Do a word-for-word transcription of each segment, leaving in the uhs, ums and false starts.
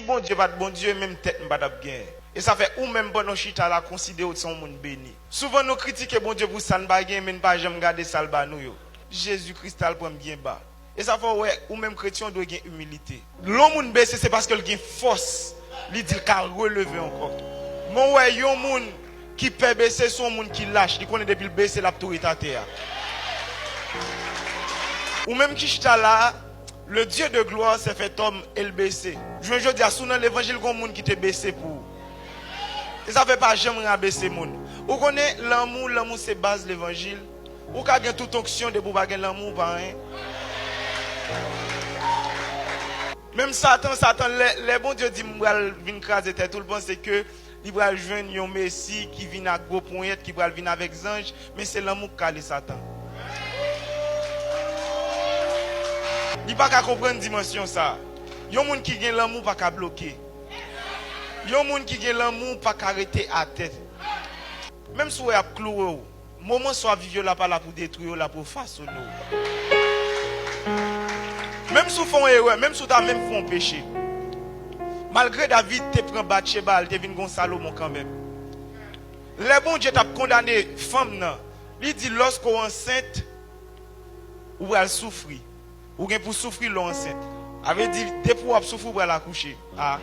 Bondye pa t Bondye, menm tèt m pa t ap genyen. E sa fè ou menm pandan w chita la, konsidere w se yon moun beni. Souvan nou kritike Bondye pou sa n pa genyen, men n pa janm gade sa l ba nou yo. Jezi Kris ta al pran m byen ba. E sa fè w wè, ou menm kretyen, w dwe gen imilite. Lè yon moun bese, se paske l gen fòs. Li di l ka releve ankò. Men w wè, yon moun ki pè bese, se yon moun ki lach. Li konnen depi l bese, l ap tou ret atè a. Ou menm ki chita la a, le Dieu de gloire s'est fait homme e l bese. Jounen jodi a, si w nan levanjil, gen yon moun ki te bese pou ou. E sa fè pa janm rabese moun. Ou konnen, lanmou, lanmou se baz levanjil. Ou ka gen tout onksyon, depi w pa gen lanmou, ou pa anyen. Menm Satan, Satan, lè, lè Bondye di m pral vin kraze tèt ou, l panse ke li pral jwenn yon Mesi ki vin ak gwo ponyèt, ki pral vin avèk zanj, men se lanmou k kale Satan. Li pa ka konprann dimansyon sa a. Yon moun ki gen lanmou pa ka bloke. Yon moun ki gen lanmou pa ka rete atè. Menm si w wè y ap klouwe w, moman sa w ap viv yo la pa la pou detwi w, la pou fasone w. Menm si w fè yon erè, menm si w ta menm fè yon peche. Malgre David te pran Batcheba, li te vin gon Salomon kanmenm. Lè Bondye t ap kondane fanm nan, li di, lòske w ansent, ou pral soufri. Ou gen pou soufri lè w ansent. A vle di, depi w ap soufri, ou pral akouche. A.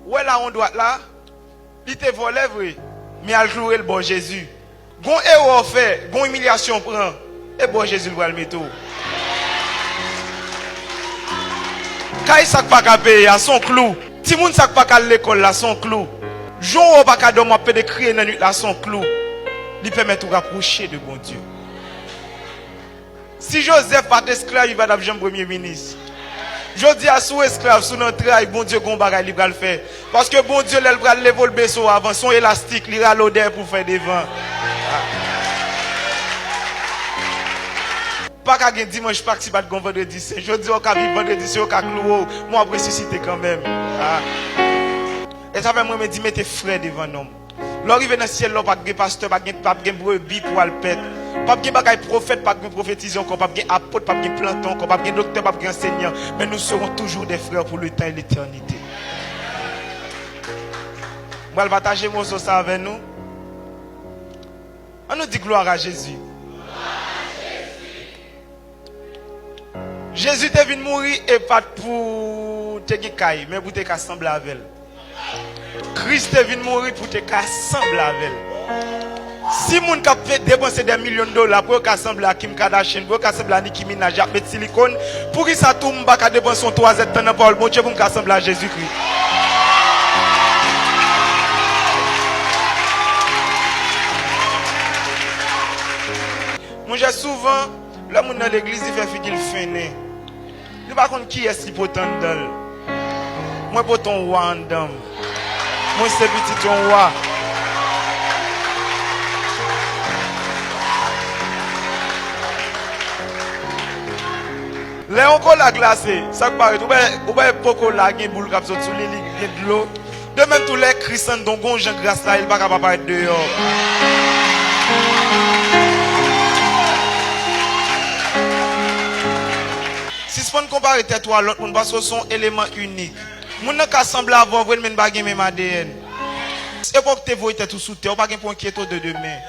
Ou wè lawon dwat la, li te vòlè vre, men al kloure l bò Jezi. Gon erè w fè, gon imilyasyon w pran, e bò Jezi l pral mete w. Kay sa k pa ka peye a, se yon klou. Timoun sa k pa ka al lekòl la, se yon klou. Jan w wè w pa ka dòmi, w ap pede kriye nan nuit la, se yon klou. Li pèmèt ou rapwoche de Bondye. Si Jozèf pa t esklav, li pa t ap janm premye minis. Jodi a, si w esklav, si w nan tray, Bondye gon bagay li pral fè. Paske Bondye, lè l pral leve w, l bese w avan. Se yon elastik, li rale w dèyè pou l fè devan. Pa ka gen dimanch Pak si pa t gon vandredi sen. Jodi a, w ka viv vandredi sen, yo ka klouwe w, men w ap resisite kanmenm. A. E sa fè m renmen di, mete frè devan nonm. Lè w rive nan syèl la, w p ap gen pastè, p ap gen, p ap gen brebi pou w al pèt. P ap gen bagay pwofèt, p ap gen pwofetize ankò, p ap gen apot, p ap gen plantan ankò, p ap gen doktè, p ap gen ansenyan. Men nous serons toujours des frères pour le temps et l'éternité. M pral pataje moso sa avè nou. An nou di glwa a Jezi. Jezi te vin mouri e pa t pou te gen kay, men pou te ka sanble avè l. Kris te vin mouri pou te ka sanble avè l. Si moun k ap fè depanse dè milyon dola pou yo ka sanble a Kim Kardashian, pou yo ka sanble a Nicki Minaj, y ap met silikòn, poukisa tou m pa ka depanse yon twazèdtan nan pawòl Bondye pou m ka sanble a Jezikri? Monchè, souvan, lè moun nan legliz, li fè figi l fennen. Li pa konn kiyès li pote anndan l. Mwen pote yon wa anndan m. Mwen se pitit yon wa. Lè yon kola glase, sa k parèt, ou bay, ou bay po kola, gen boul k ap sot sou li, li gen dlo. De menm tou, lè Kris anndan w, gon jan gras la ye, l pa ka pa parèt deyò. Sispann konpare tèt ou a lòt moun, paske w se yon eleman inik. Moun nan ka sanble avè w vre, men n pa gen menm A D N. Se pa w ki te voye tèt ou sou tè, ou pa gen pou enkyete w de demen.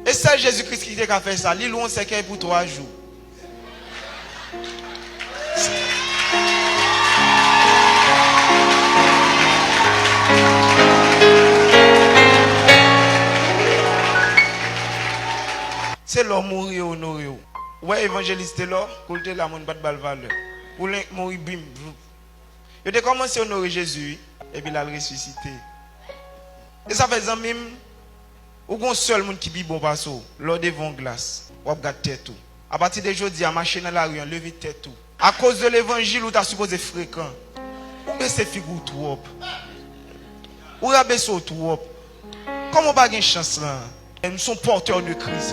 E sèl Jezi Kris ki te ka fè sa, li lwe yon sèkèy pou twa jou. Se lè w mouri yo onore w. Ou wè evanjelis Telò, kou l te la, moun pa t ba l valè. Poulenk mouri, bim, voup. Yo te kòmanse onore Jezi, wi, epi l al resisite. E sa fè, zanmi m, ou gon sèl moun ki pi bon pase w. Lè w devan yon glas, w ap gad tèt ou. Apati de jodi a, mache nan lari an, leve tèt ou. Akoz de levanjil, ou ta sipoze frekan. Ou bese figi w twòp. Ou rabese w twòp. Kòman w pa gen chans lan? M se yon pòtè de Kris.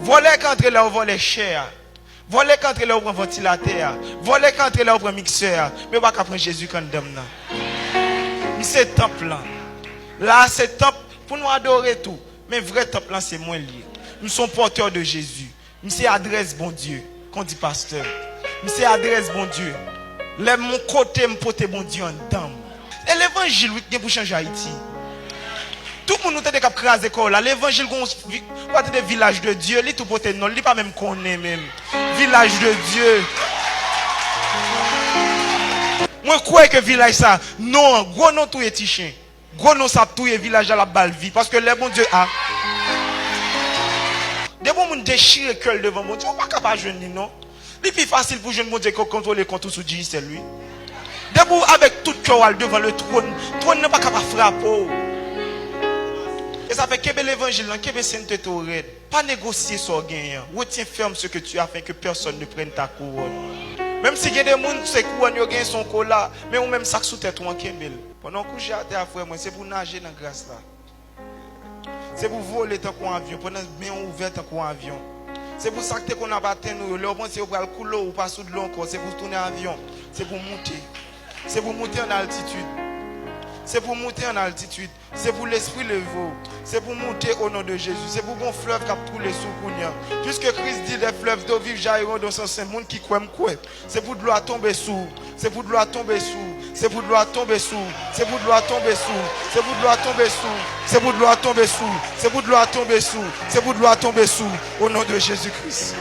Vòlè ka antre la, ou vòlè chè a. Vòlè ka antre lè ou pran vantilatè a. Vòlè ka antre lè ou pran miksè a. Men yo pa ka pran Jezi k anndan m nan. M se tanp lan. La a se tanp pou nou adore tou. Men vrè tanp lan se mwen l ye. M se yon pòtè de Jezi. M se adrès Bondye, kon di pastè. M se adrès Bondye. Lè m yon kote, m pote Bondye anndan m. E levanjil, wi, ki gen pou chanje Ayiti. Tout moun nou tande k ap kraze kò yo la, levanjil gon vi-, ou pa tande Vilaj de Dye, li tou pote non l, li pa menm konnen menm. Vilaj de Dye. Mwen kwè ke vilaj sa, non an, gwo non touye ti chen. Gwo non sa ap touye vilaj la, l ap ba l vi. Paske lè Bondye a. Depi yon moun dechire kè l devan Bondye, ou pa ka pa jwenn li non. Li pi fasil pou jwenn Bondye ke kontwole kont ou sou Digicel, wi. Depi w avèk tout kè w al devan le twòn, twòn nan pa ka pa frape w. E sa fè kenbe levanjil lan, kenbe sentete w rèd. Pa negosye sa w genyen an. Retiens ferme ce que tu as afin que personne ne prenne ta couronne. Menm si gen de moun, se kouwòn yo genyen, se yon kola, men ou menm sa k sou tèt ou an, kenbe l. Pandan w kouche atè a, frè mwen, se pou w naje nan gras la. Se pou w vole tankou yon avyon, pandan men w ouvè tankou yon avyon. Se pou sa k te konn ap atenn ou yo, lè w panse yo pral koule w, ou pa sou dlo ankò, se pou w tounen avyon. Se pou w moute. Se pou w moute an altitid. Se pou w moute an altitid. Se pou lespri leve w. Se pou w moute o non de Jezi. Se pou gon flèv k ap koule sou w kounye a. Piske Kris di, des fleuves d'eau vive jailliront de son sein. Moun ki kwè, m kwè. Se pou dlo a tonbe sou w. Se pou dlo a tonbe sou w. Se pou dlo a tonbe sou w. Se pou dlo a tonbe sou w. Se pou dlo a tonbe sou w. Se pou dlo a tonbe sou w. Se pou dlo a tonbe sou w. Se pou dlo a tonbe sou w. O non de Jezi Kris.